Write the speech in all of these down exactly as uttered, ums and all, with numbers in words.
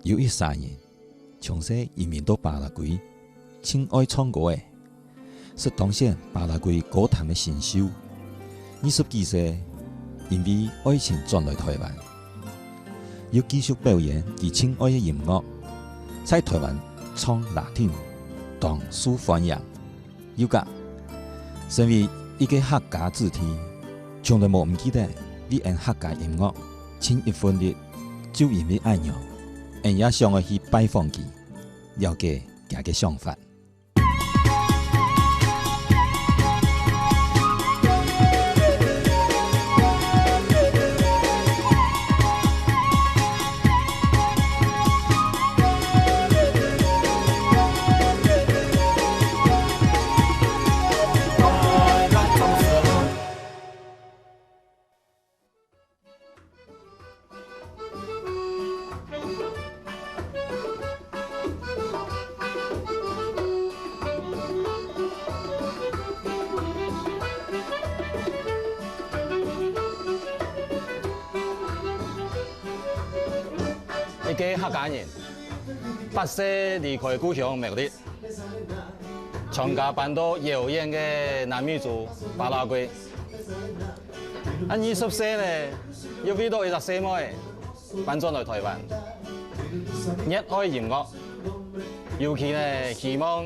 有一儕人，從細移民到巴拉圭，盡愛唱歌仔，係當選巴拉圭歌壇个新秀。二十幾歲，因為愛情轉來臺灣，又繼續表演佢盡愛个音樂，在臺灣唱拉丁，當受歡迎。 又講，身為一個客家子弟，從來無毋記得為𫣆客家音樂盡一份力。就因為恁樣，𫣆也想愛去拜訪佢，了解佢个想法。 一個客家人，八歲離開故鄉苗栗，全家搬到遙遠个南美洲巴拉圭。啊，二十歲呢，又為著一隻細妹搬轉來臺灣，熱愛音樂，尤其呢，希望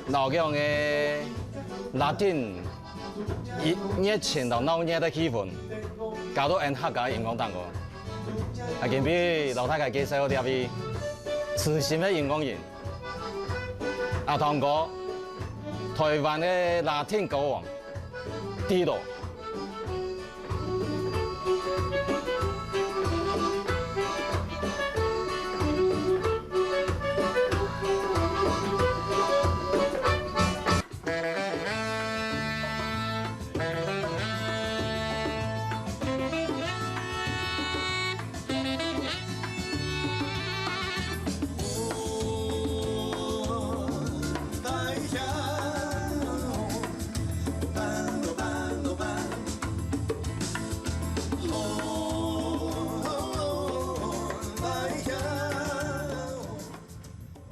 老講个拉丁，一熱情摎鬧熱个氣氛，加到𫣆客家音樂當中。啊，今晡日摎大家介紹這位資深个音樂人，阿湯哥，臺灣个拉丁歌王。 Tito。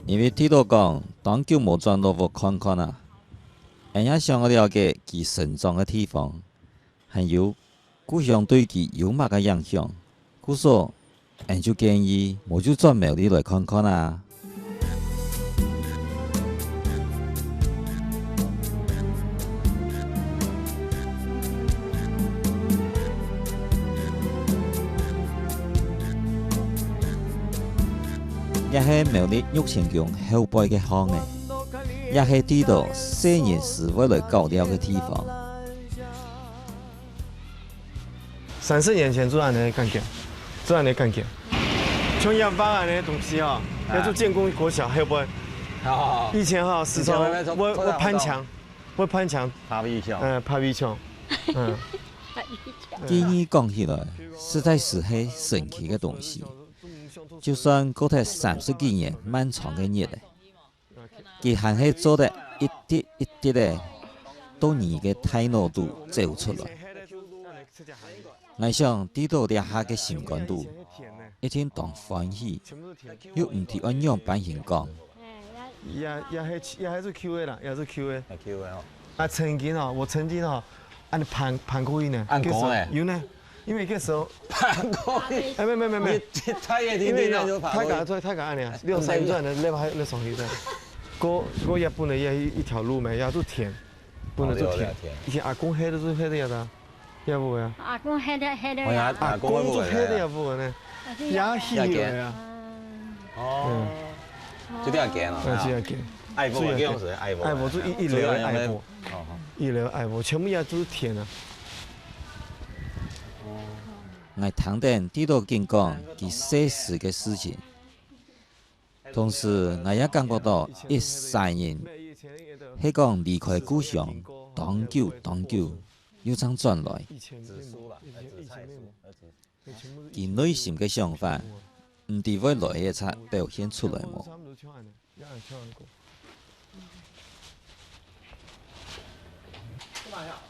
因為Tito講，當久無轉老屋看看啊，𫣆也想愛了解佢成長个地方，還有故鄉對佢有麼个影響。故所，𫣆就建議，無就轉苗栗來看看啊。 這係苗栗玉清宮後背个巷仔，也係Tito細人時會來搞尞个地方。 三十年前就恁樣个環境，就恁樣个環境。像這畫恁樣个東西哦，啊。該就建功國小，還有無？哦。以前哈，時常以前會做，會，會翻牆，會翻牆。爬圍牆。嗯，爬圍牆。嗯。記憶講起來，實在是係神奇个東西。就算過忒三十幾年漫長个日仔， 佢還係做得一滴一滴仔，到你个大腦肚走出來。𠊎想，Tito這下个心肝肚，一定當歡喜，又毋知愛仰般形講。也，也係，也係Q个啦，也係Q个。啊，Q个哦。啊，曾經哦，我曾經哦，恁樣攀，攀過去呢。恁高呢？有呢。 因為該時候，攀過去。哎，沒，沒，沒，沒。你，你太遠，因為你，你就爬過去。大家做，大家恁樣，你有三轉的，你還，你上去的。過，過也本來也一，一條路嘛，也係田，本來係田。哦，對，對，田。以前阿公歇都係歇个呀，也毋會啊。阿公歇个，歇个呀。哦，阿公就歇个也毋會呢，也係有个呀。哦。嗯。就這樣講啊。啊，這樣講。愛屋个，這樣子，愛屋个。愛屋就一，一樓个愛屋。哦，好。一樓愛屋，全部也都係田啊。 𠊎聽等Tito緊講佢細時个事情，同時𠊎也感覺到一儕人係講離開故鄉當久當久，又正轉來。佢內心个想法，毋知會來一隻表現出來無？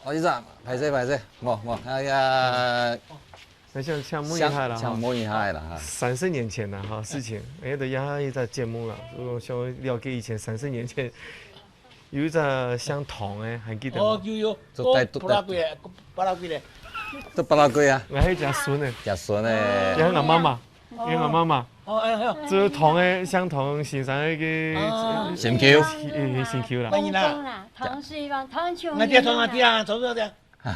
哦，先生，歹勢，歹勢，無，無，哎呀，那想，想問一下啦，哈。想，想問一下啦，哈。三十年前啦，哈，事情，哎，對，也有一隻節目啦，我想了解以前三十年前有一隻姓唐个，還記得嗎？哦，有，有。做帶，哦，巴拉圭个，巴拉圭个。做巴拉圭啊。𠊎係佢孫个。佢孫个。也係𠊎媽媽，也係𠊎媽媽。哦，哎，哎，哎。這个唐个，姓唐先生个，啊。心臼。哎，心臼啦。歡迎啦。唐啦，唐水灣，唐瓊。𠊎知，唐，𠊎知啊，早，早，早。 佢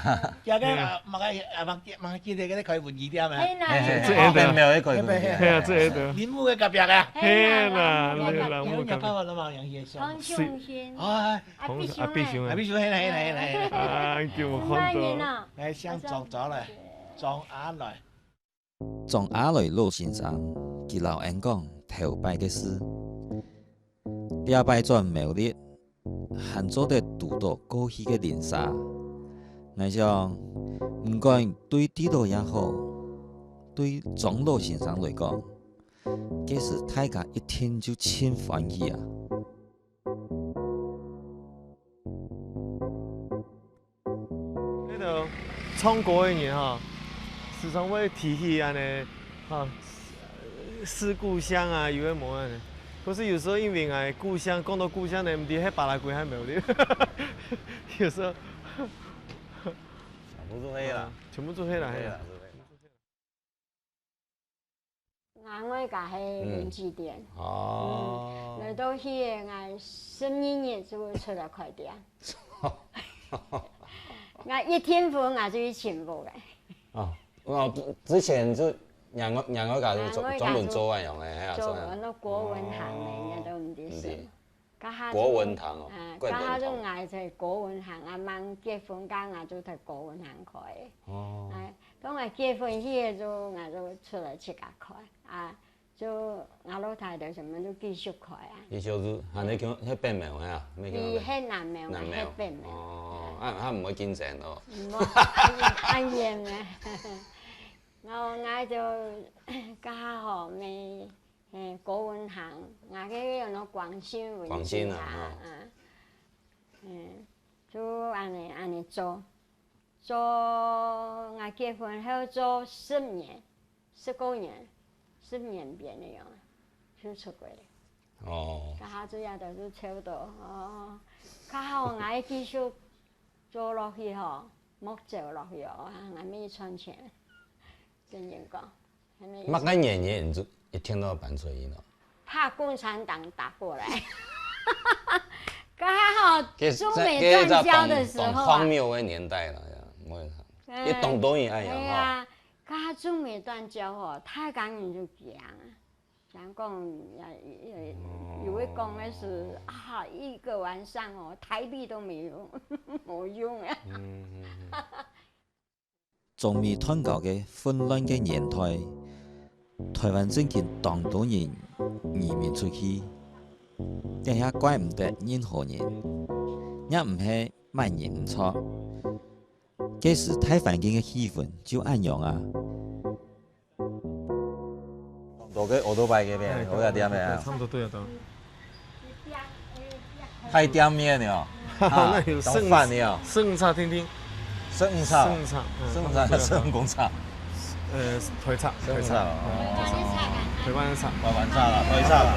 个，係啊。啊，麼个，啊，麼个，麼个，佢个開文具店啊。係啦，係啦。這，這，這，後面有一個文具店。係啊，這，這。林木个隔壁啊。係啦，係啦，林木隔壁。有人教我，那麼有人介紹。唐瓊軒。啊，阿必雄啊。阿必雄。阿必雄，係啦，係啦，係啦，係啦。啊，叫我看到。什麼人啊？來，姓莊，莊來，莊阿來。 莊阿來老先生，佢摎𠊎講頭擺个事。這擺轉苗栗，還做得堵到過去个鄰舍。𠊎想，毋管對佗落也好，對莊老先生來講，該時大家一定就盡歡喜啊！ 該兜唱歌个人吼，時常會提起恁呢，吼，思故鄉啊，有个無恁呢。可是有時候因為𠊎故鄉，講到故鄉呢，毋知係巴拉圭還係苗栗。有時候，全部都係啦。啊，全部都係啦，係啦。係啦，都係啦。 𠊎外家係文具店。嗯。哦。嗯，來到去，𠊎十二月就出來開店。𠊎一訂婚，𠊎就去尋屋个。哦，哦，之前就若外，若外家就做，𠊎外家就專門做恁樣个，係啊，做恁樣。做恁樣國文行个，哦，人家都毋知係。毋知。 該下就，國文堂哦，啊，國文堂。該下就𠊎在國文行啊，吂結婚，該下就在國文行開个。哦。哎，當𠊎結婚去个時候，𠊎就出來自家開，啊，就𠊎老弟就全部都繼續開啊。佢就係還在該，該北苗个啊，該个。佢係南苗，南苗。𠊎係北苗。哦，啊，佢毋會競爭哦。毋會，恁遠，恁遠个。然後𠊎就，該下吼，每 嘿，國文行，𠊎个有那廣信文具行，廣信啊，哦。嗯，嗯，就恁呢，恁呢做，做，𠊎結婚後做十年，十過年，十年邊个樣，就出國了。哦。該下主要都係差不多，哦，較好𠊎繼續做落去吼，莫走落去哦，𠊎乜賺錢，真正講。 麼个原因你就一定要搬出去呢？怕共產黨打過來。剛好中美斷交的時候啊。該，該，該當，當荒謬个年代了呀，我也，哎，也當多人恁樣哈。哎呀，剛好中美斷交哦，大家人就驚啊，想講也，也，有个講个係，哦，啊，一個晚上哦，台幣都沒有，沒用啊。嗯，嗯，嗯。 中美斷交个混亂个年代，臺灣正經當多人移民出去，這下怪毋得任何人，也毋係麼人毋著。該時大環境个氣氛就恁樣啊。到該奧多拜該片，哎，我个店个啊。對，差不多對啊，對啊。 還店面呢哦，那有聖，當飯呢哦。聖茶定定。聖茶哦。聖茶，嗯，聖茶，聖公茶。呃，台茶，台茶。聖茶哦。嗯，台茶哦。台灣茶。台灣茶啦，台茶啦。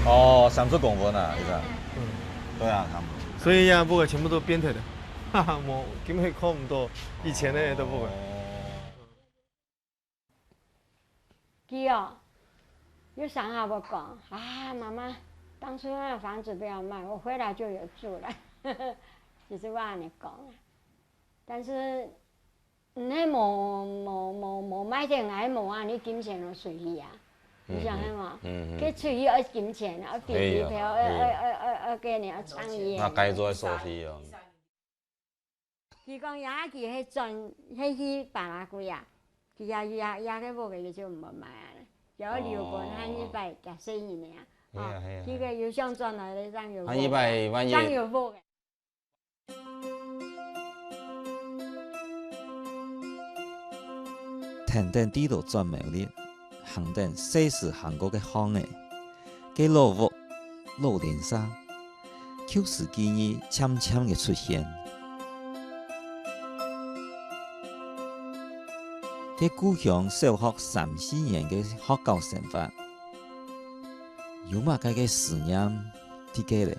哦，三十公分啊，係啊。嗯。對啊，差不多。所以呀，不過全部都變忒了，哈哈，無，根本看毋到以前个都不管。哦。 佢哦，有常和我講，啊，媽媽，當初那個房子不要賣，我回來就有住了。其實我恁樣講啊，但是，嗯，該無，無，無，無賣店，𠊎無恁樣金錢都出去啊，你想看嘛？嗯，嗯，嗯。該出去愛金錢，愛訂機票，哎呀，哎呀。愛，愛，愛，愛，愛給你，愛創業。那該做收費哦。 佢講，也佢係轉，係去巴拉圭啊，佢也，也，也个屋个就毋好賣啊，就要留分，哦。還一擺，假細人个啊，係啊，哦，係啊，佢个又想轉來个，正有屋个，還一擺，萬一正有屋个。跈等地路轉苗栗，行等細時行過个巷仔，該老屋、老鄰舍， 舊時記憶漸漸个出現。在故鄉小學三四年个學校生活，有麼个个思念在該咧？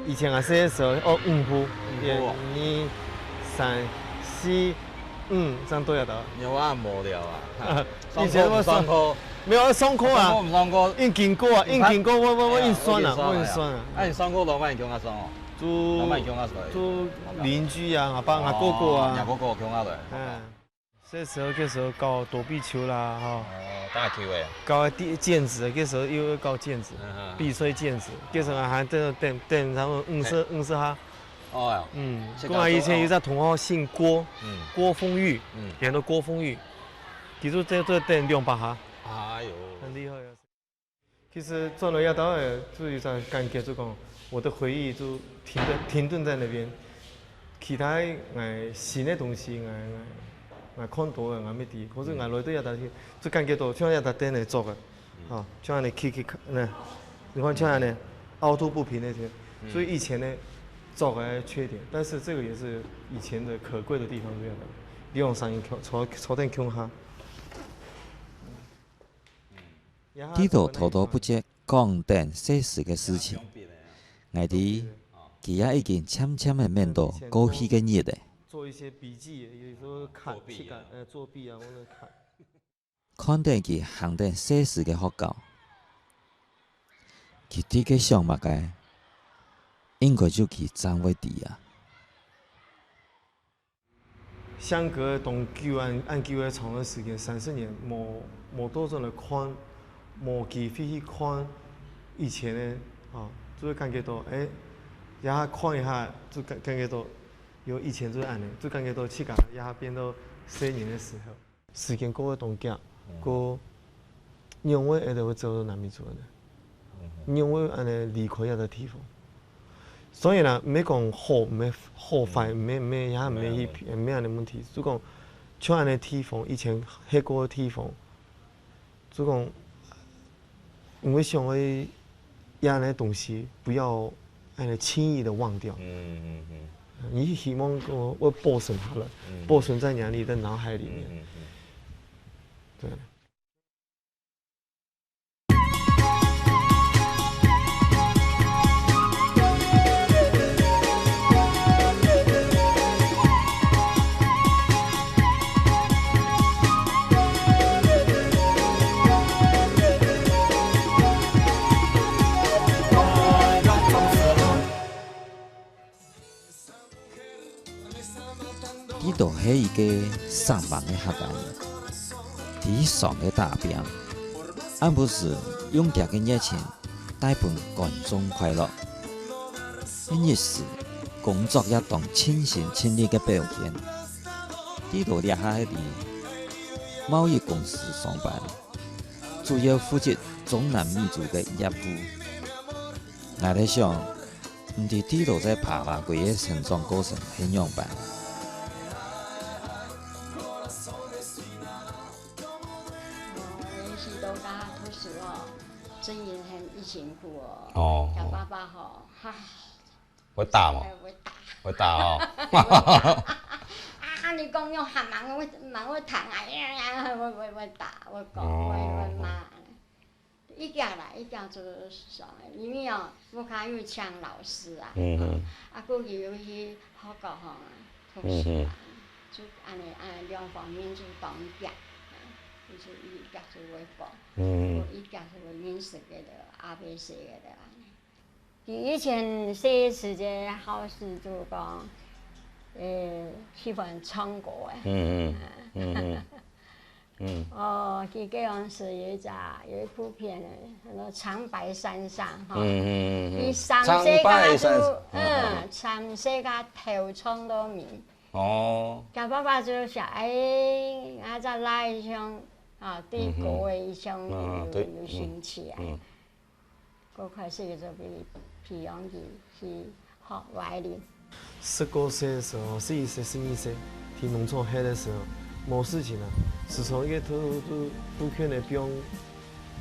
以前啊，細个時候，哦，五步，五步哦。一、二、三、四、五，這樣對啊，對吧？你有恁無聊啊？以前我上課，沒有，上課啊，上課毋上課？硬經過啊，硬經過，我，我，我硬算啊，硬算啊。我硬算啊。啊，你上課攏愛你共下上哦？就，攏愛你共下上。就鄰居啊，阿爸、阿哥哥啊。哦，阿哥哥共下來。嗯。 這時候，這時候搞躲避球啦，哈。哦，打球誒。搞毽，毽子，這時候又，又搞毽子，嗯，嗯，嗯。比賽毽子，這時候還等，等，等，差不多五十，嘿。五十下。哦喲。嗯，先搞做，我以前有一個同學姓郭，嗯。郭峰玉，嗯。叫做郭峰玉，其實這，這等兩百下。哎喲。很厲害啊。 其實轉來這搭誒，就有一種感覺，就講我的回憶就停在，停頓在那邊。其他𠊎新个東西，𠊎，𠊎，𠊎看到个，𠊎毋知。可是𠊎來到這搭去，就感覺到像這搭凳仔做个，吼，像恁樣企企，呢，你看像恁樣凹凸不平那些，所以以前呢，做个缺點，但是這個也是以前的可貴的地方，這樣的。利用聲音坐，坐，坐凳共下。 在這討到不絕講等細時个事情，𠊎知佢也已經漸漸仔愐到過去个日仔。做一些筆記，有時候看，作弊啊。去看，呃，作弊啊，或者看。看等佢行等細時个學校，佢在該想麼个，應該就佢正會知啊。 相隔當久恁，恁久个長个時間，三十年，無，無倒轉來看，無機會去看以前个，吼，就會感覺到，欸，這下看一下，就感，感覺到有以前就係恁樣，就感覺到自家這下變到細人个時候。 時間過得當遽，嗯。過仰會會得會走到南美洲呢？嗯哼。仰會恁樣離開這個地方？所以呢，毋係講好，毋係好壞，嗯。毋係，毋係，也毋係去，沒有，沒有。毋係恁樣問題。就講，像恁樣地方，以前去過个地方，就講， 因為想愛這樣个東西，不要恁樣輕易地忘掉。嗯，嗯，嗯。你希望講會保存下來，嗯。保存在你的腦海裡面。嗯，嗯，嗯。對。 佢都係一個生猛个客家人，在上个打拚，暗晡時用佢个熱情帶分觀眾快樂。日時工作也當盡心盡力个表現。佢都這下係在貿易公司上班，主要負責中南美洲个業務。𠊎在想， 毋知佢兜在巴拉圭个成長過程係仰般。哦，佢兜个讀書哦，真係很辛苦哦。哦。佢爸爸吼，唉。會打無？哎，會打。會打哦。會打。啊，你講用還蠻會，蠻會彈啊，呀，呀，會，會，會打，會講，哦。會，會罵。 一家啦，一家做上个，因為哦，屋下有請老師啊，嗯哼。啊，過去有去學校吼，讀書啊，嗯哼。就恁樣，恁樣兩方面就當遽，啊，就是一家就會講，嗯哼。一家就會認識个了，A B C个了，恁樣。佢以前細時節好事就講，呃，喜歡唱歌誒。嗯哼，嗯哼。 嗯。哦，佢該央時有一隻，有一部片誒，叫做《長白山上》吼。嗯，嗯，嗯，嗯。佢三歲个就，長白山，嗯，嗯。三歲个頭唱到尾。哦。佢爸爸就想，哎，𠊎隻倈仔像，啊，對歌仔像有，嗯，對，有興趣啊。嗯，嗯。 過開始就去培養佢去學violin。十過歲个時候，十一歲、十二歲，去農場歇个時候，無事情啊，時常一个都都不圈的放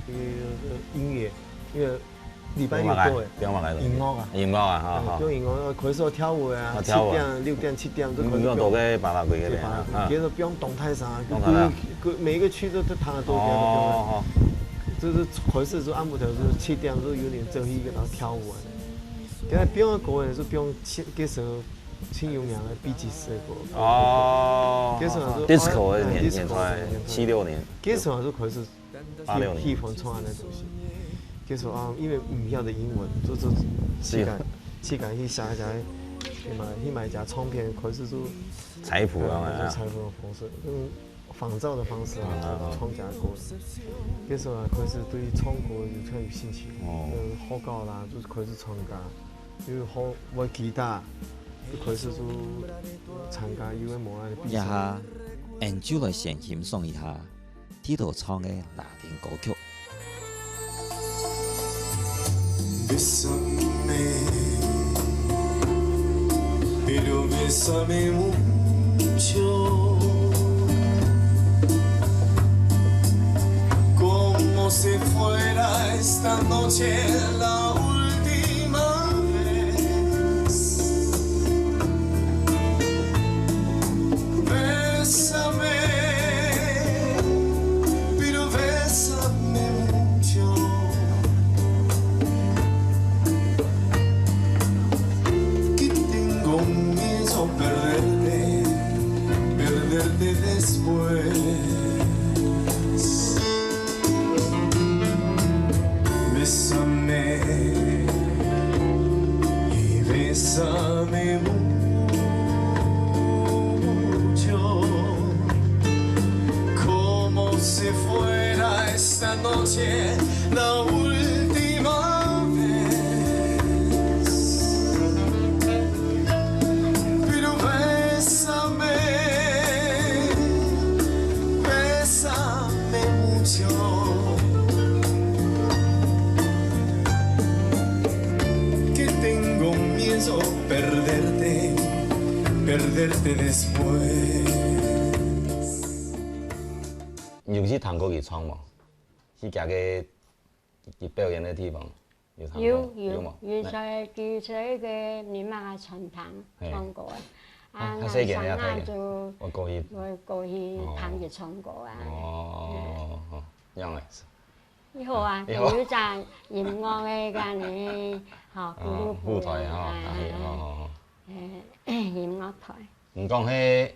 一个音乐，因为禮拜六都會放麼个？放麼个東西？音樂啊，音樂啊，哈哈。放音樂，開始跳舞啊，七啊跳舞啊點、六點、七點都你開始放。有到个巴拉圭个对边啊吧？？啊接着放动态啥，动态啥每个区都都弹得多，哦，就是开始就暗晡头就七点就有点走去，然后跳舞啊。现在放个歌呢是放七，那时候最有名的 Bee Gees 的歌。哦，那时候是，disco 的哎年 disco 年代的年，代七六年，那时候就开始八六年喜欢唱的东西。那时候啊，因为唔晓得英文，就就自家自家去写写，去买去买一家唱片，开始就采谱啊用采风的方式，用仿照的方式啊，唱家歌。那时候啊，开始对唱歌有特有兴趣，哦嗯，好搞啦，就是开始唱歌，因为好玩吉他，就开始就参加有个无爱的比赛。这下，Angelo 先欣赏一下，Tito 唱个拉丁歌曲。 Bésame, pero bésame mucho, como si fuera esta noche la última vez. Bésame, pero bésame mucho, que tengo miedo perderte, perderte después. Bésame y bésame mucho, como si fuera esta noche la última vez. Pero bésame, bésame mucho, que tengo miedo perderte, perderte después. 你有去听过佢唱无？去佢个佢表演个地方有听过？有有无？有在佢在个你妈个餐厅嘿唱歌啊，啊啊，較細个啊晚上啊較細个就我过去。我过去听佢唱歌啊。哦，哦，哦，样个。以后啊，以后有一张音乐个个呢，吼，哦，俱乐部舞台哈，啊哎，哦，哦，哦。哎，音乐台。你讲迄，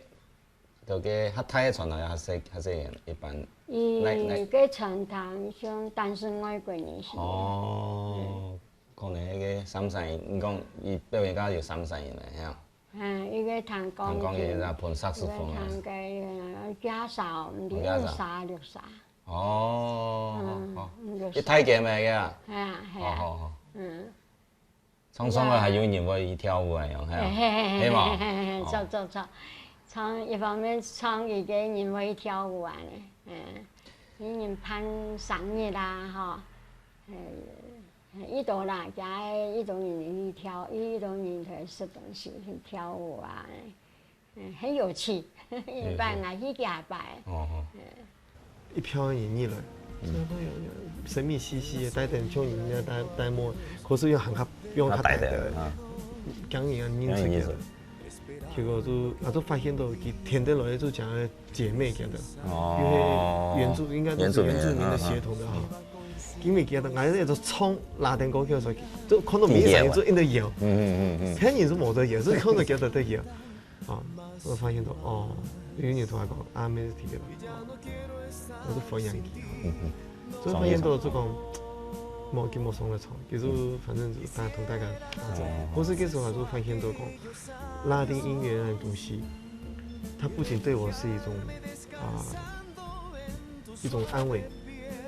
就个较大个传统，还是还是一般？那那伊个餐厅像，但是外国人是。哦，可能迄个三三，你讲伊表演家有三三人来，吓。嗯，一个弹钢琴，弹钢琴，然后弹萨克斯风啊。一个弹个吉他，毋知吉他五三六三。哦，嗯好，好。嗯，一太监来个啊。系啊，系好，啊，好，好。嗯。唱唱个还有人会去跳舞啊，样，系啊。嘿嘿嘿系嘛嘿嘿嘿，哦走走走，唱一方面唱一个人会跳舞啊呢，嗯，一人办生日啊，吼，呃，一多啦，加一多人去跳，一多人去食东西去跳舞啊，嗯，很有趣，一般啊，去加班。哦，哦。一票人入来，神秘兮兮个，戴等像人家戴戴帽，可是又很卡，用卡戴的，啊，讲人啊，认识个讲人认识。结果就，啊，就发现到佢天天来就讲个姐妹给的，哦因为原住应该都是原住民原住民的嗯嗯血统的哈。因为给的，俺那种唱拉丁歌曲的时候，就看到每一场就一直摇，嗯嗯嗯嗯。看人是没得摇，是看到给的在摇。啊，我发现到哦，有人同我讲啊，没事体的，哦，我就分享给他。嗯嗯。所以发现到就讲，冇跟我上了床，其实反正就是大家同大家打招呼。哦我是那时候还是发现到讲，拉丁音乐那种东西，它不仅对我是一种啊、一种安慰，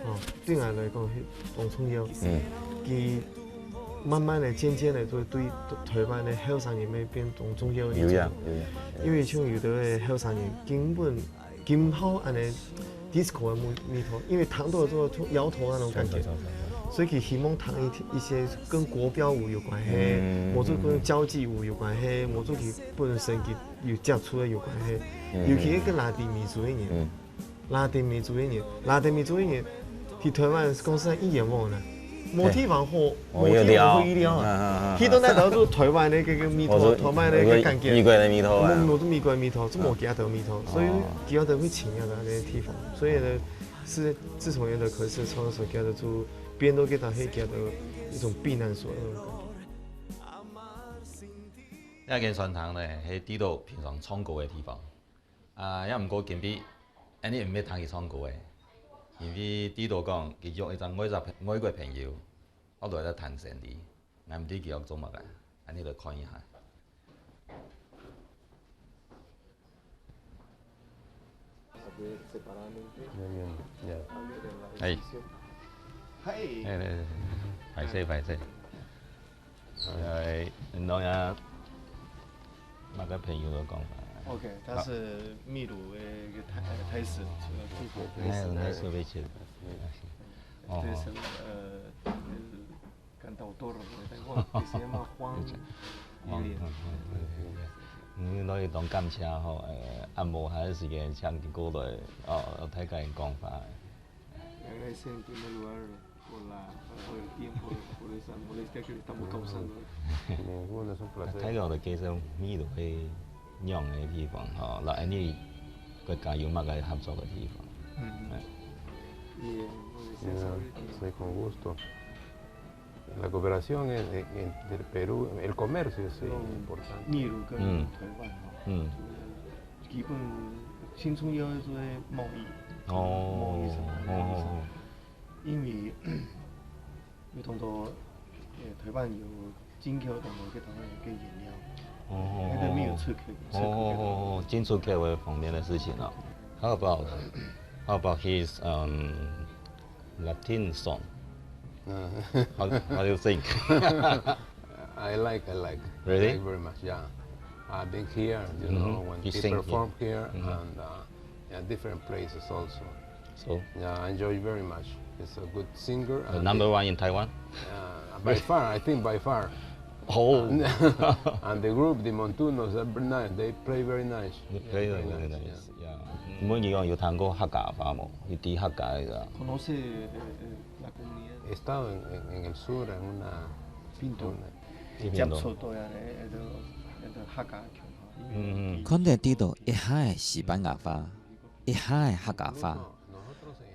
啊，对俺来讲是当重要。嗯。佢慢慢的、渐渐的，就对台湾的后生人那边当重要的一种。有影有影。因为像有的后生人根本今后安尼 disco 的味味道，因为谈到做摇头那种感觉，所以佢希望彈一，一些跟國標舞有關係，嗯，無就跟交際舞有關係，無就佢本身佢有接觸个有關係，嗯，尤其係跟拉丁民族个人，嗯，拉丁民族个人，拉丁民族个人，去台灣講實在語言無呢，無地方好，哦，無地方好去尞啊。去到哪都係台灣个該个味道，台灣个該感覺，美國个味道啊，無，無就美國个味道，就無其他个味道，所以其他个會尋一個恁樣个地方，所以呢，是自從有了可是創作，其他个就變到其他係其他个一種避難所那種感覺。 這間餐廳呢，係知道平常唱歌个地方。啊，也毋過今晡，恁樣毋係聽佢唱歌个，因為知道講佢約一隻外國朋，外國朋友，我來這談生理，𠊎毋知佢愛做麼个，恁樣來看一下。哎，哎，哎，哎，歹勢，歹勢。哎，你等下，麼个朋友个講法？OK，他是秘魯的一個泰，泰式，呃，泰式，泰式。哦。 感到多了，我，我，我，嗯，嗯，嗯，嗯。你，你當感謝吼，呃，恁無閒个時間，請佢過來，哦，大家講話。Agradecemos en primer lugar por la, por el tiempo, por esa molestia que le estamos causando. Ninguno, es un placer. 大家就介紹秘魯个樣个地方吼，來，你國家有麼个合作个地方？嗯。哎。Y, eh, sí, con gusto. La cooperación en, en, entre Perú, el comercio es, eh, importante. 秘魯跟台灣吼，嗯。基本上主要做貿易，哦，貿易上，貿易上。哦，哦，哦。因為有當多，呃，台灣有進口當多个台灣个原料，哦，哦，哦，那個沒有出口，出口个。哦，哦，哦，進出口个方面个事情啊。How about, how about his, um, Latin song? Uh, how, how do you think? I like, I like. Really? I like very much, yeah. I've been here, you know, when he performed here, and, uh, yeah, different places also. So? Yeah, I enjoy very much. He's a good singer. The number one in Taiwan? Uh, by far, I think by far. Oh. And the group, the Montunos, they're very nice. They play very nice. They play very nice, yeah. 你有聽過客家話無？你知客家个啊？Conoce, eh, eh, la comunidad. He estado en, en, en el sur, en una, una 接觸到啊，客家群吼。嗯，嗯。看得知道一下个西班牙話，一下个客家話，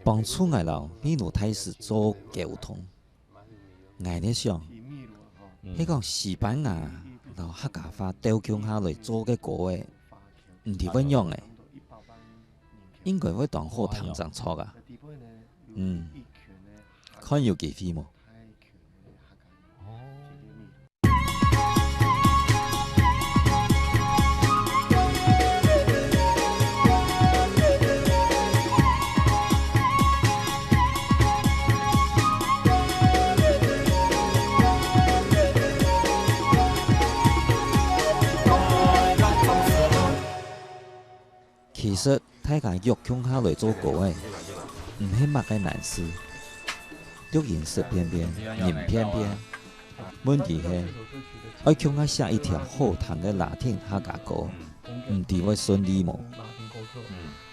幫助𠊎摎秘魯大使做溝通。𠊎咧想，係講西班牙摎客家話鬥共下來做个歌仔，毋知會仰仔？應該會當好聽正著啊。嗯，看有機會無？ 其實大家約共下來做歌仔，毋係麼个難事。錄音室便便，人便便，問題係，愛共下寫一條好聽个拉丁客家歌，毋知會順利無？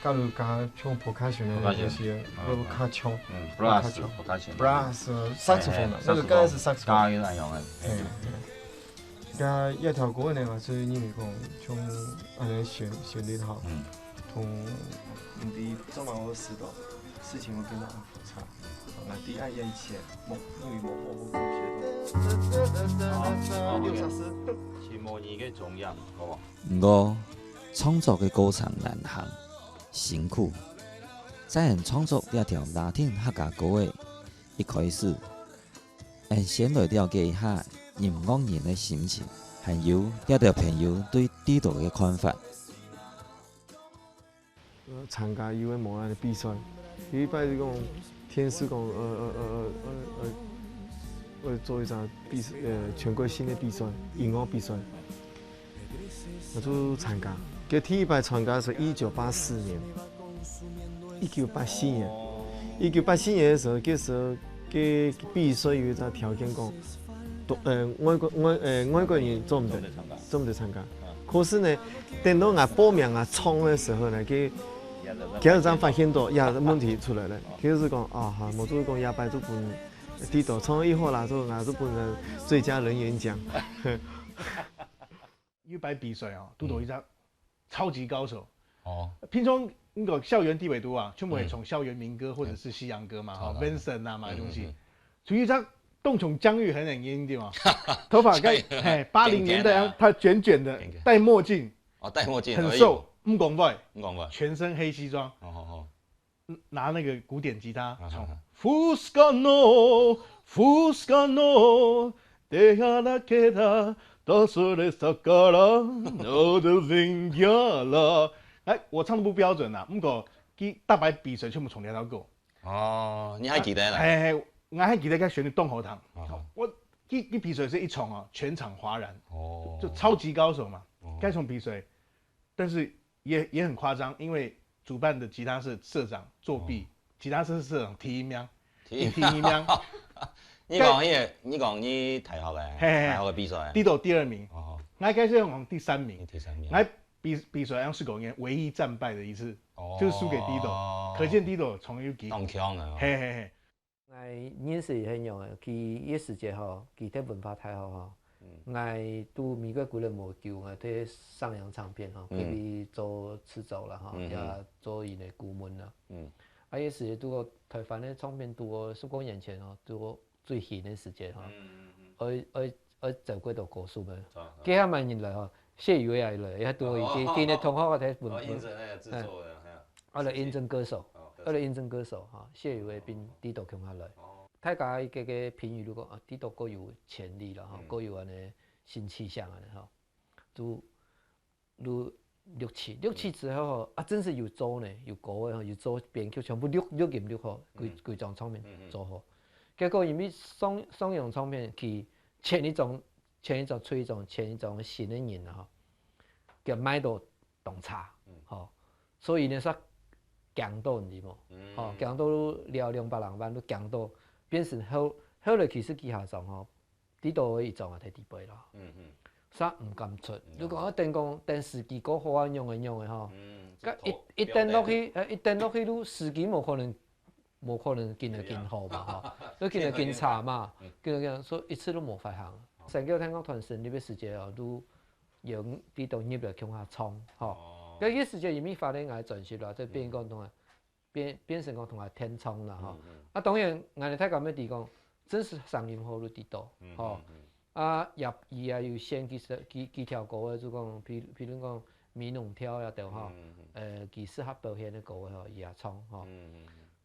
假如講像percussion个東西，會較像，嗯，brass，會較像。Brass，saxophone，那個剛才是saxophone。剛剛有那樣的。嗯，嗯。 該這條歌呢，𠊎係認為講，像恁樣旋，旋律吼，嗯。同你做麼个時到，事情會變到很複雜。啊，第二一切，無，因為無，無，無，無，六小時。係模擬个中央，好無？毋過，創作个過程難行，辛苦。在人創作這條拉丁客家歌个一開始， 𠊎先來了解一下音樂人个心情，還有這兜朋友對制作个看法。呃，參加有个無个比賽，有一擺就講電視講，呃，呃，呃，呃，呃，呃，做一場比賽，呃，全國性个比賽，音樂比賽。 𠊎就參加。該第一擺參加係一九八四年，一九八四年，一九八四年个時候，該時候个比賽有一个条件讲，都，呃，外国，外，呃，外国人做毋得，做毋得参加。可是呢，等到𠊎报名啊唱个时候呢，佢，佢就正发现到，呀，问题出来了。佢就是讲，啊，哈，我就是讲，下摆就分，地道唱以后啦，就，啊，就分人最佳人员奖。有擺比賽哦，堵到一隻超級高手。哦，平常那个校園地位都啊，全部會唱校園民歌或者是西洋歌嘛，哈，Vincent 啊嘛东西。就一隻當像姜育恒个人對嗎？頭髮該，嘿，八零年代啊，他捲捲的，戴墨鏡，哦，戴墨鏡，很瘦，毋講話，毋講話，全身黑西装，哦哦拿那个古典吉他唱。Fuscano, Fuscano, te ha la que da, da sole sakala, no de zingala。哎，我唱的不标准啊，不过佢大白比赛全部从头到过。哦，你还记得啦？嘿嘿，我还记得该旋律动喉糖。我一一比赛是一场啊，全场哗然，哦，就超级高手嘛，该场比赛，但是也也很夸张，因为主办的吉他社社长作弊，吉他社社长第一名，第一名，你讲你个，你讲你大学个，嘿嘿嘿大学个比赛，得到第二名，哦，我该是用第三名，你第三名，我比比赛好像是狗年唯一战败的一次，哦就是输给 Dido，可见 Dido 从有给，当强啊，嘿嘿嘿。 𠊎認識佢係仰仔，佢一時節吼，佢在文化大學吼，𠊎讀美國歸來無久，𠊎在上揚唱片吼，佢做製作啦吼，也做佢个顧問啦。啊，一時節讀過台灣个唱片，讀過十多年前吼，讀過最興个時節吼，愛愛愛走過到高速个，幾下萬人來吼，謝宇威也來，也讀過佢，佢个同學在文哦，應徵那个製作的，哎呀，啊來應徵歌手，哦，啊來應徵歌手哈，謝宇威並 Dido 共下來。大家个个評語如果啊，Dido 各有潛力了哈，各有恁呢新氣象恁呢哈，就就錄取，錄取之後啊，真是有做呢，有歌个哈，有做編曲，全部錄錄音錄好，歸歸張唱片做好。結果因為上上揚唱片佢前一張前一張出一張前一張新个人啊哈，佢賣到當差，吼，所以呢煞驚到你知無？吼，驚到了兩百零萬都驚到，變成後後來其實佢下場吼， Dido个一張啊，在底背啦，煞毋敢出。如果等講等時機過好啊，仰个仰个吼，該一一等落去，呃，一等落去，都時機無可能無可能跟得緊好嘛吼，都跟得緊差嘛，跟得緊，所以一次都無發行。成个聽講團成立个時節哦，都有Dido入來共下唱吼。該个時節因為發展𠊎專輯啦，就變講同啊。 變變成講同𠊎天窗啦吼。啊，當然，𠊎等大家乜知講，真實聲音好就知道吼。啊，也伊也有選幾首幾幾條歌个，就講，譬譬如講《美濃調》呀，對吼，呃，佢適合表現个歌个吼，伊也唱吼。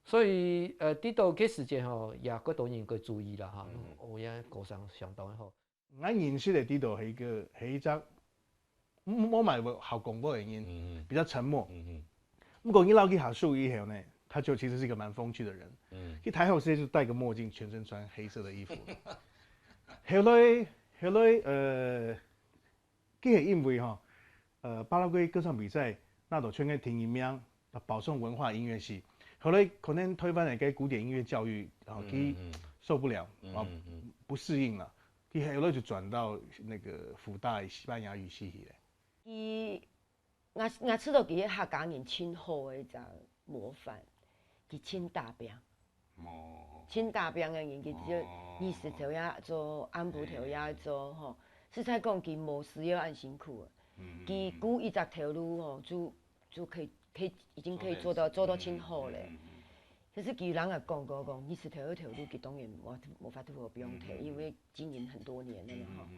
所以呃，知道該時節吼，也過多人過注意啦吼，哦，也歌聲相當个好。 𠊎認識个Dido係一個係一隻無無麼好講話个人，比較沉默。不過你摎佢下手以後呢，他就其實是一個蠻風趣的人。佢大學時就戴個墨鏡，全身穿黑色的衣服。後來後來呃，佢係因為吼，呃，巴拉圭歌唱比賽拿到全國第一名，保送文化音樂系。後來可能台灣个古典音樂教育，然後佢受不了，然後不適應了。 佢後來就轉到那個輔大西班牙語系去咧。佢，𠊎𠊎知道佢係客家人盡好个一隻模範，佢盡打拚，盡打拚个人，佢就日時頭也做，暗晡頭也做吼。實在講，佢無需要恁辛苦个，佢顧一隻頭路吼，就就可以可以已經可以做到做到盡好咧。 可是佢人也講過講，日時頭个頭路佢當然無無法度好放忒，因為經營很多年了嘛吼。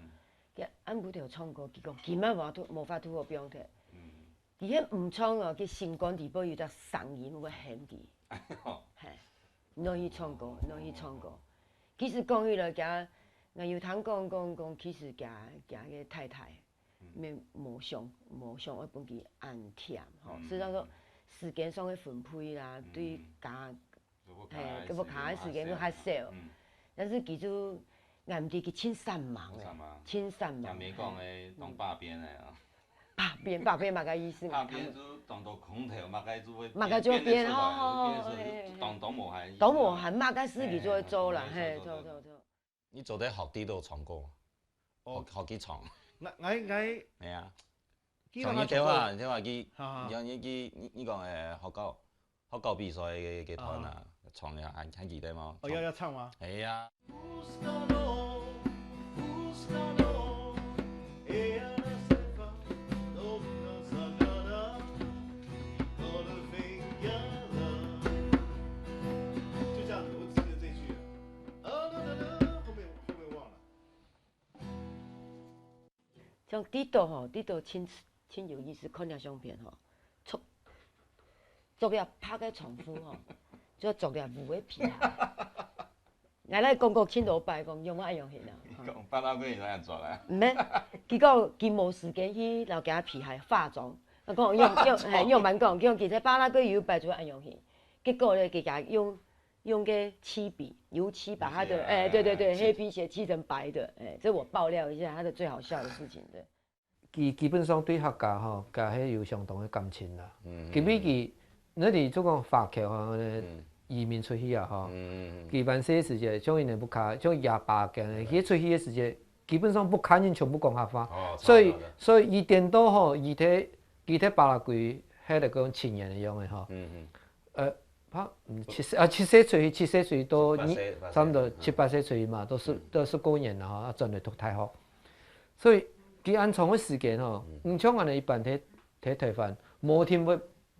佢暗晡頭唱歌，佢講今晡無法度無法度好放忒。佢係毋唱哦，佢心肝底背有隻聲音會喊佢，係，你愛去唱歌，你愛去唱歌。其實講起來，佢𠊎有聽講講講，其實佢佢个太太 乜無想無想愛分佢恁忝吼，所以講時間上个分配啦，對家，嘿，該屋下个時間又較少。但是佢就，𠊎毋知佢盡煞猛个，盡煞猛。也沒講誒，當百變誒啊。北边，北边麼个意思嘛？北边就當多空頭，麼个就會嘛个就會變，變出來，哦，變出來，嘿，嘿，當，當無閒意思啊。當無閒，麼个事情就會做啦，嘿，嘿，嘿，做，做，做。你做得學得到唱歌嗎？哦。學，學去唱。𠊎，𠊎，𠊎，係啊。基本上唱歌。像你頭下，你頭下去，哈哈。像你去，你，你講，誒，學校，學校比賽个，个團啊，啊。唱一下，還，還記得嗎？哦，要，要唱嗎？係啊。 就這樣子，我只記得這句了。啊，那，那，那，後面，後面忘了。像Tito吼，Tito真，真有意思，看這相片吼，著，著了白个長褲吼，就著了烏个皮鞋。 𠊎來講過盡多擺，講用麼个樣形啊？你講，巴拉圭人哪樣做啦？毋免，佢講佢無時間去摎佢皮鞋化妝。𠊎講用，用，嘿，用蠻講，用其實巴拉圭有一擺就恁樣形。結果呢，佢家用，用个漆筆，油漆把他的，哎，對對對，黑皮鞋漆成白的，哎，這我爆料一下他的最好笑的事情，對。 佢基本上對客家吼，佢係有相當个感情啦。嗯。因為佢，你知就講華僑吼，嗯。移民出去啊吼，嗯。佢還細个時節，像佢等屋下，像佢阿爸恁樣，嗯。佢出去个時節，基本上屋下人全部講客話。哦，所以，差不多的。所以佢顛倒吼，佢在，佢在巴拉圭，係來講青年个樣个吼。嗯，嗯。 呃，八，嗯，七歲，啊，七歲出去，七歲出去到二，七八歲，八歲，差不多七八歲出去嘛，嗯。都十，嗯。都十過年了吼，啊，轉來讀大學。所以，佢恁長个時間吼，嗯。毋像𠊎等一般在，在台灣，無定會，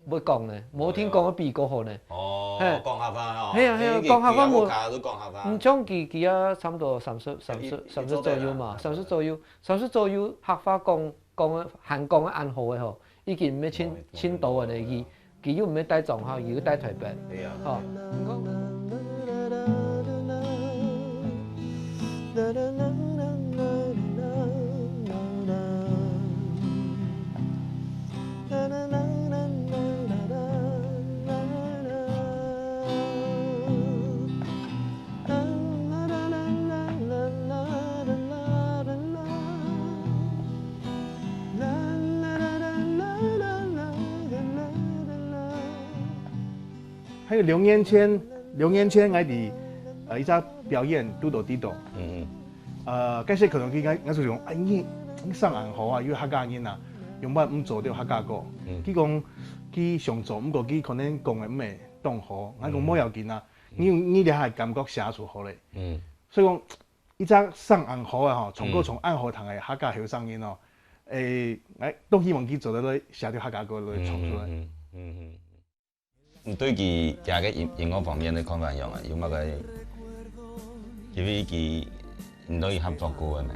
會講呢，無定講會比較好呢。哦，嘿。講客話吼，係啊，係啊，你講客話無，你屋下都講客話。毋像佢，佢啊，差不多三十，三十，一，三十左右嘛，一做得啦。三十左右，三十左右，客話講，講个，還講个恁好个吼， 已經毋係青，青島人了，佢，佢又毋係戴庄下，佢又戴台北。對啊。吼。還有兩年前，兩年前𠊎在，呃，一隻表演堵著Tito。嗯嗯。呃，該時可能佢，𠊎，𠊎就講，哎，你，你聲恁好啊，又客家人啊，仰般毋做條客家歌？嗯。佢講，佢想做，毋過佢可能講个毋係當好。𠊎講，嗯。無要緊啊，你，你這下感覺寫就好咧。嗯。所以講， 一隻聲恁好个吼，唱歌唱恁好聽个客家後生人哦，嗯。誒，𠊎都希望佢做得來寫條客家歌來唱出來。嗯，嗯，嗯，嗯，嗯。你對佢，佢个音，音樂方面个看法仰般啊？有麼个，因為佢，你都有合作過个咩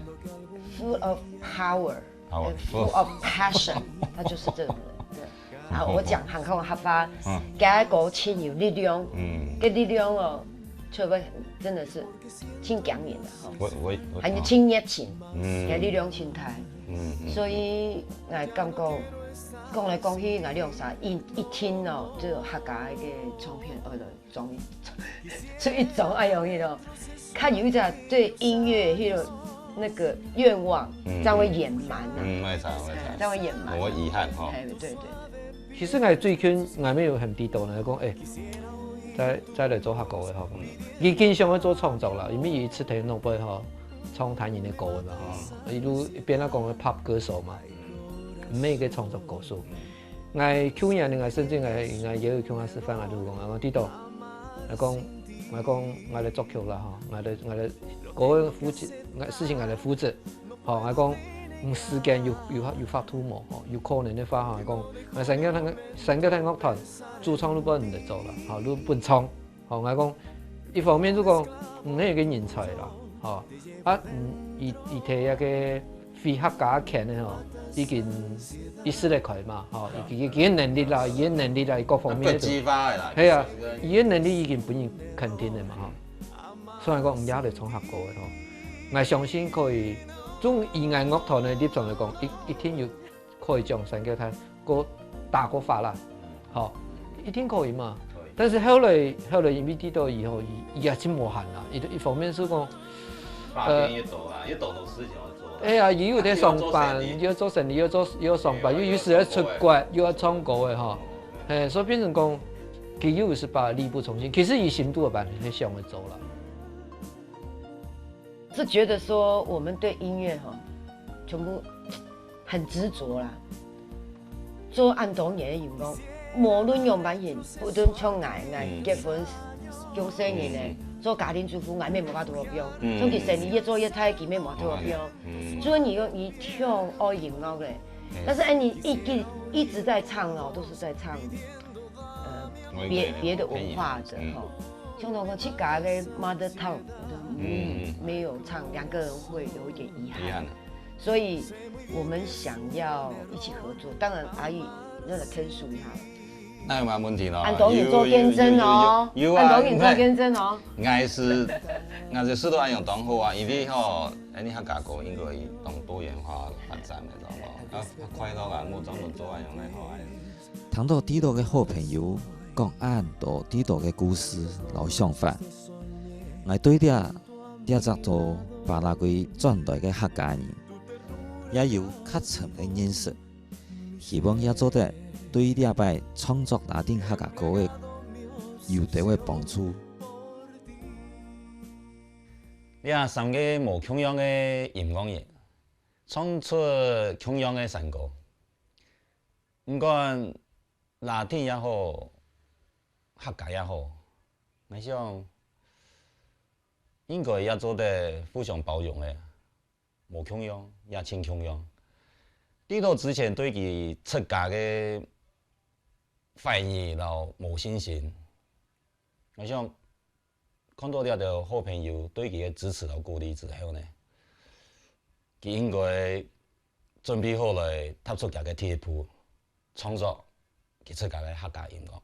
？Full of power, power, and full of passion，他就是這種人。對。 啊，我講客家話，嗯。佢个歌盡有力量，嗯。个力量哦，就會真的是盡強硬个吼，我，我，我，還有盡熱情，嗯。个力量盡大。嗯，嗯。所以，𠊎感覺，講來講去，𠊎兩儕一，一聽哦，就客家个唱片，呃， 中意，出一種哎喲，那種，較有一種對音樂那種那個願望，嗯，這樣會圓滿啊。嗯，沒錯，沒錯。哎，這樣會圓滿啊。無遺憾吼。哎，對，對，對。其實𠊎最近𠊎乜有喊Tito呢，講，哎，再，再來做客家个吼。嗯。佢經常會做創作啦，因為佢出頭腦背吼，唱台語个歌个嘛吼。嗯。佢就一般來講个pop歌手嘛，毋係个創作歌手。嗯。 𠊎舊年呢，𠊎甚至𠊎，𠊎也有共下食飯，𠊎就講，𠊎講，Tito，𠊎講，𠊎講，𠊎來作曲啦吼，𠊎來，𠊎來，个負責，𠊎事情𠊎來負責，吼，𠊎講，嗯，時間有，有，有法度無吼，有可能个話吼，𠊎講，𠊎三個團，三個團樂團，主唱都分你來做啦，吼，都分唱。 吼，𠊎講，一方面就講，嗯，係一個人才啦，吼，啊，嗯，佢，佢在該個非客家圈个吼，已經一直在開嘛，吼，佢，佢，佢个能力啦，佢个能力啦，各方面个都，國際化个啦，係啊，其實佢个，佢个能力已經分人肯定个嘛，吼。所以講，毋要來唱客家个吼。𠊎相信可以，從以𠊎樂團个立場來講，一，一定有 可以將三個團過打過發啦，嗯。吼，一定可以嘛。可以。但是後來，後來因為知道以後，佢，佢也真無閒啦。一，一方面係講，八点一到啊，一到都事情要做啊。哎呀，佢又得上班，又要做生理，又做又要上班，又有時要出國，又要唱歌个吼。嘿，所以變成講，佢又係把力不从心。其實佢心肚个辦法，佢想要做啦。是觉得说我们对音乐哈，全部很执着啦。做恁多年个员工，无论样般形，不论像𠊎，𠊎结婚、降細人个，做家庭主妇，𠊎乜無法度放，像佢生意越做越大，佢乜無法度放。所以你又一定要音乐个，但是哎，你一直一直在唱哦，都是在唱，呃，别别的文化的哈。像那个自家个 mother tongue 的母语没有唱，两个人会有一点遗憾。所以我们想要一起合作，当然阿姨那个天数哈，那有没有问题咯？安东也做见证哦，有有有有啊安东也做见证哦。，𠊎係，𠊎係試到恁樣當好啊，因為吼，哎，你客家歌應該當多元化發展个，知道無？啊，快樂啊，無專門做恁樣个吼，哎。聽到知道个好朋友講恁多知道个故事摎想法，𠊎對這這隻做巴拉圭轉來个客家人，也有較深个認識。希望也做得對這擺創作拉丁客家歌个有兜个幫助。這三个無共樣个音樂人，唱出共樣个山歌。毋管拉丁也好，客家也好，𠊎想應該也做得互相包容个，無共樣也盡共樣。知道之前對佢自家个懷疑摎無信心，𠊎想 看到這兜好朋友對佢个支持摎鼓勵之後呢，佢應該準備好來踏出佢个第一步，創作佢自家个客家音樂。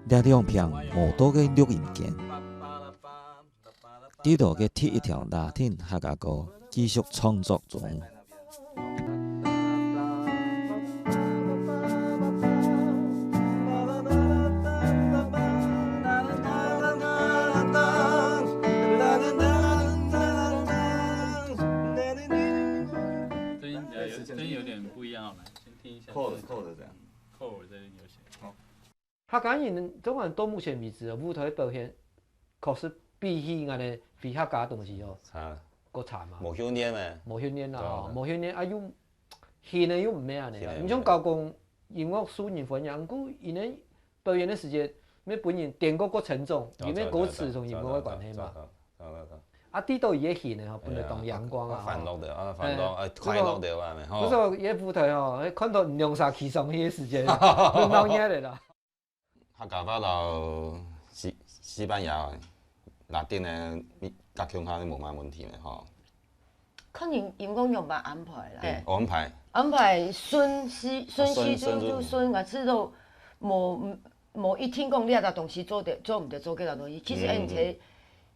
這兩片無多个錄音間，知道个第一條拉丁客家歌繼續創作中。 声音比较有声音有点不一样哦，来先听一下。扣的扣的这样。扣我这边有写。客家人中文到目前為止，舞台表現確實比起𠊎等非客家東西哦，差，較差嘛。無訓練咩？無訓練啦，對啊吼，無訓練啊又現在又毋係恁樣啊。現在又毋係你像教講音樂素人分享，毋過因為表演个時間，愛分人顛過較沉重，因為歌詞同音樂个關係嘛。對。啊，知道佢个現在吼，本來當陽光啊，歡樂的啊，歡樂，哎呃，快樂的話呢，吼。不是，佢个舞台吼，看到兩三起上去个時間，會鬧熱个啦。客家話摎西西班牙、拉丁个，你合共下無麼問題呢，吼。看你音樂樣般安排啦。嗯，安排。安排順序順序就順順就順，啊，知道無無一定講你个東西做得做毋得做這个東西。其實嗯你在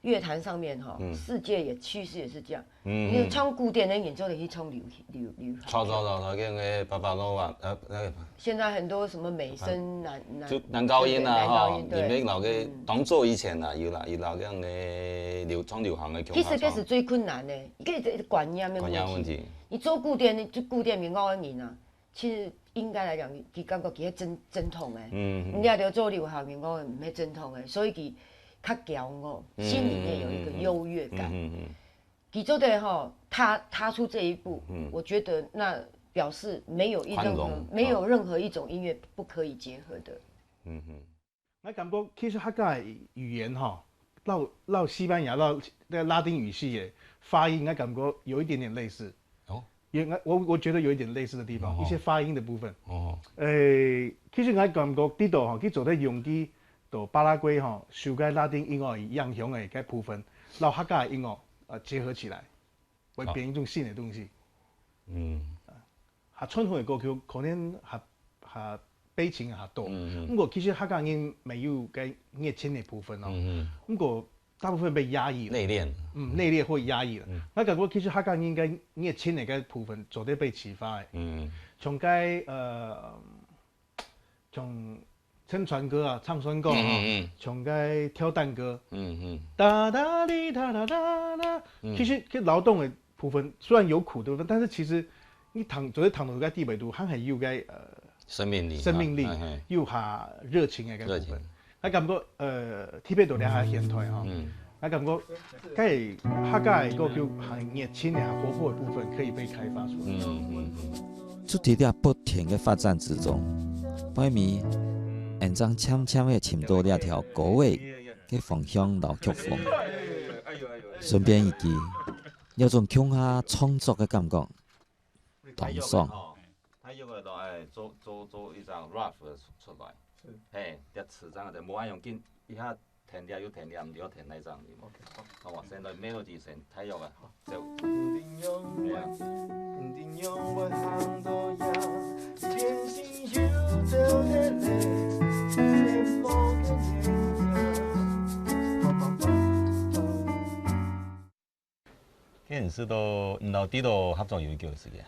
樂壇上面哈，嗯世界也趨勢也是這樣。嗯你唱古典个演奏的去唱流流流行。錯錯錯錯，跟个巴巴罗啊，呃，那个現在很多什麼美聲男男就男高音啊，對對吼，男高音對你們老个當做以前啊，有啦有啦，這樣个流唱流行个。其實這是最困難的，這是觀念的問題。觀念問題。你做古典的，就古典民歌的人啊，其實應該來講，你你感覺佢係正正統的，嗯你要做流行民歌的，毋係正統的，所以佢較驕傲，心裡面有一個優越感。嗯嗯佢做得吼，踏踏出這一步，嗯我覺得那表示沒有一任何寬容沒有任何一種音樂不可以結合的。嗯嗯。 𠊎感覺其實客家个語言吼，摎摎西班牙、摎這拉丁語系个發音，𠊎感覺有一點點類似。哦，也，我，我覺得有一點類似的地方，哦。一些發音的部分。哦。誒，其實𠊎感覺這度吼，佢做得用佢到巴拉圭吼，受該拉丁音樂影響的該部分，然後客家的音樂，呃，結合起來，會變一種新的東西。嗯。啊，傳統的歌曲可能還，還 悲情較多。嗯，嗯。毋過其實客家人乜有該熱情个部分哦。嗯，嗯。毋過大部分被壓抑了。內斂。嗯，內斂或壓抑了。嗯。𠊎感覺其實客家人該熱情个該部分做得被啟發个。嗯。像該，呃，像沉船歌啊，唱山歌啊，嗯，嗯，嗯。像該跳蛋歌。嗯，嗯。噠噠哩噠噠噠噠。嗯。其實，其實勞動个部分雖然有苦的部分，但是其實你聽，做得聽到該地位度，還係有該，呃，生命力，生命力，哎，哎。又較熱情个該部分。熱情。𠊎感覺，呃，特別到這下現代吼，嗯。𠊎感覺該客家个歌曲還熱情个、活潑个部分可以被開發出來。嗯，嗯，嗯。就在這不停个發展之中，每每，嗯。𫣆正漸漸个尋到這條歌个个方向摎曲風。順便一句， 有種共下創作个感覺，當爽。太有个咯，哎，做，做，做一張rap出來。係。嘿，這詞這樣的，無愛用緊，一下彈這又彈這，毋就彈那張的。OK，好。好吧，先來melody先，太有个，走。係啊。該你係到，你摎Tito合作有幾久个時間？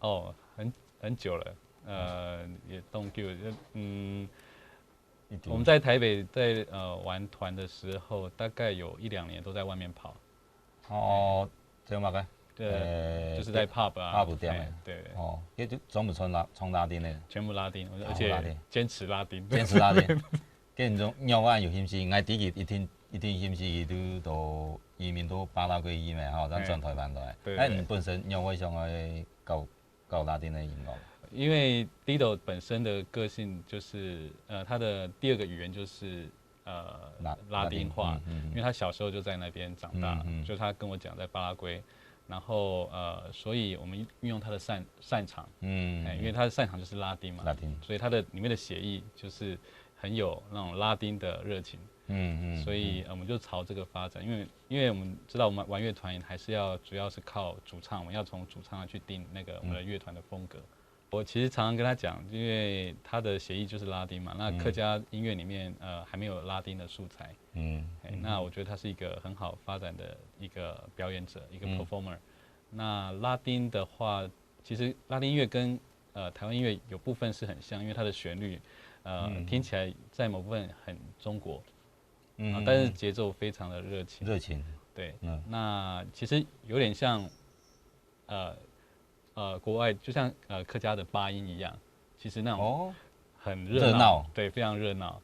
哦，很，很久了，呃，也當久，就，嗯，一定。我們在台北在，呃，玩團的時候，大概有一兩年都在外面跑。哦，做麼个？對，呃，就是在pub啊，pub店啊。哎，對，對。哦，該就全部唱拉，唱拉丁个。全部拉丁，我，全部拉丁。而且堅持拉丁。堅持拉丁。 該你種若有興趣，𠊎知佢一定，一定興趣，佢都到移民到巴拉圭去嘛，吼，正轉台灣來。哎，對，對，對。那你本身若會想愛搞，搞拉丁个音樂？因為Tito本身的個性就是，呃，他的第二個語言就是，呃，拉，拉丁話，拉丁，嗯，嗯，嗯。因為他小時候就在那邊長大，嗯，嗯。就他跟我講在巴拉圭，然後，呃，所以我們運用他的擅，擅長，嗯，哎，因為他的擅長就是拉丁嘛，拉丁。所以他的裡面的血液就是很有那種拉丁的熱情。嗯，嗯，所以，嗯。呃，我們就朝這個發展，因為，因為我們知道我們玩樂團還是要，主要是靠主唱，我們要從主唱去定那個我們的樂團的風格。嗯。我其實常常跟他講，因為他的血液就是拉丁嘛，那客家音樂裡面，嗯。呃，還沒有拉丁的素材。嗯。哎，嗯。那我覺得他是一個很好發展的一個表演者，一個performer。嗯。那拉丁的話，其實拉丁音樂跟，呃，台灣音樂有部分是很像，因為它的旋律，呃，嗯。聽起來在某部分很中國，嗯，啊，但是節奏非常的熱情。熱情。對，嗯。那其實有點像，呃，呃，國外就像，呃，客家的八音一樣，其實那種哦，很熱鬧，熱鬧。對，非常熱鬧。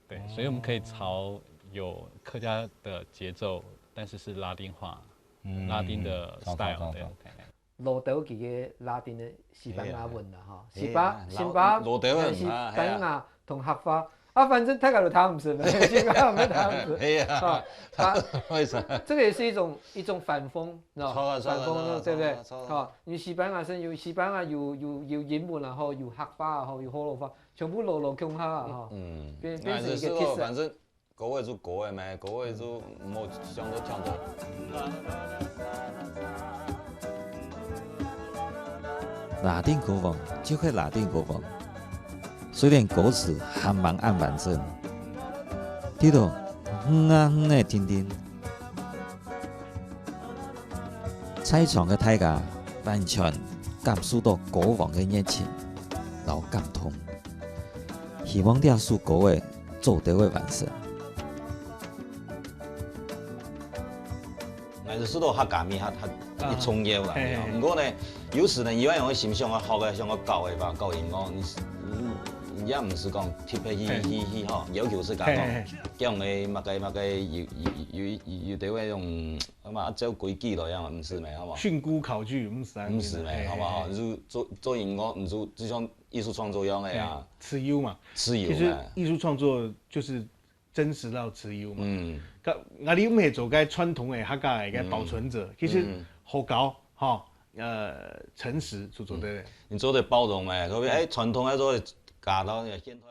對，哦。所以我們可以朝有客家的節奏，但是是拉丁化，嗯，拉丁的style，嗯，嗯，嗯。對，OK。老豆佢个拉丁个西班牙文啦，吼，哎呀，西班，老，西班，老豆文，西班牙同客話，啊，反正大家都聽毋識嘛，西班牙文聽毋識。哎呀，啊，啊，為啥？這個也是一種，一種反諷，你知道嗎？錯了，錯了，反諷，對不對？錯了，錯了，錯了。啊，因為西班牙是有，西班牙有，有，有英文，然後有客話，然後有河洛話，全部摎摎共下啊，吼，嗯，變，變成一個特色。那也是咯，反正 歌仔就歌仔咩，歌仔就毋好想到忒多。拉丁歌王就係拉丁歌王，雖然歌詞還吂恁完整，Tito哼啊哼个定定，在場个大家完全感受到歌王个熱情摎感動。希望這首歌仔 做得會完成。𠊎係受到客家味較，較，啊，一重要啦，嘿，嘿，嘿。毋過呢，有時呢，有恁樣个心想愛學个，想愛搞个吧，搞音樂，你，你，你也毋係講特別去，嘿。去，去吼，要求自家講，嘿，嘿，嘿。講个麼个麼个有，有，有，有，有得會用，麼个照規矩來樣，毋係咩，好無？訓詁考據，毋係恁樣。毋係咩，嘿，好無？嘿，嘿。就做，做音樂，你就，就像藝術創作樣个啊。嘿，自由嘛。自由嘛。其實藝術創作就是 真實到自由嘛。嗯。該，𠊎俚毋係做該傳統个客家个該保存者，嗯。其實，嗯。好搞，吼，呃，诚实所做的。你做得包容欸，所以，欸，傳統个做得加到現代。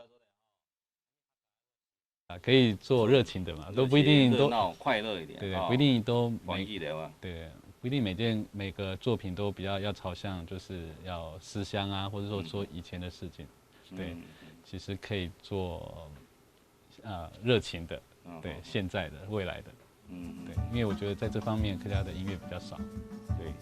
啊，可以做熱情的嘛，都不一定都，热情、热闹、快樂一點，對，哦。不一定都每，欢喜的话。对，不一定每件，每个作品都比较要朝向，就是要思乡啊，或者说说以前的事情。嗯。对，嗯，嗯。其实可以做，呃，热情的，嗯，对，嗯，嗯。现在的、未来的。嗯，嗯。对，因为我觉得在这方面客家的音乐比较少。对。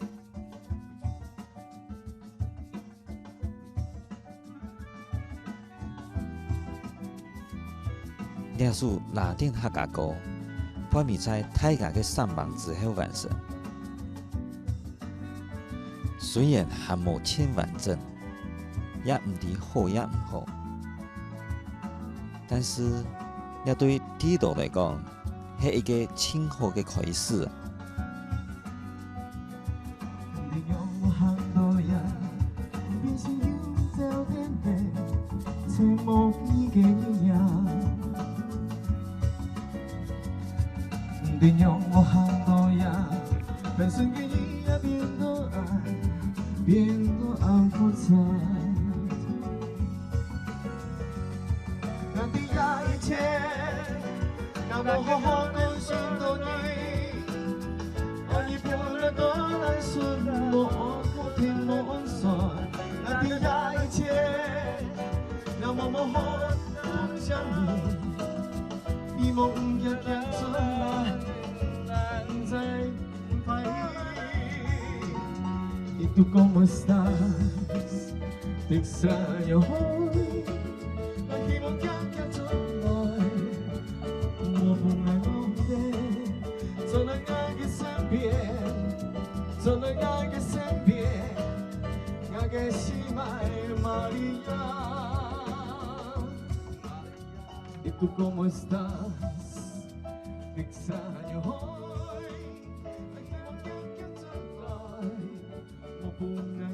这首拉丁客家歌，半暝在大家个聲望之后完成。虽然還無盡完整，也毋知好也毋好，但是這對Tito來講， 係一个盡好个開始啊。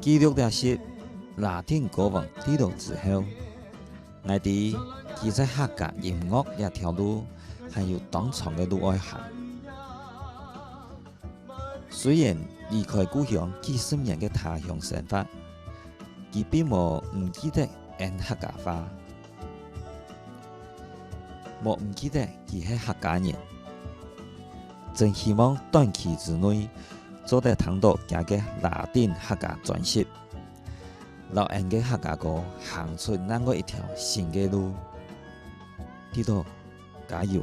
記錄了係拉丁歌王Tito之後，𠊎知佢在客家音樂這條路還有當長个路愛行。雖然離開故鄉幾十年个他鄉生活，佢並無毋記得 恩客家話。無毋記得佢係客家人，真希望短期之內做得聽到佢个拉丁客家專輯，摎恩个客家歌行出另外一條新个路。Tito， 加油！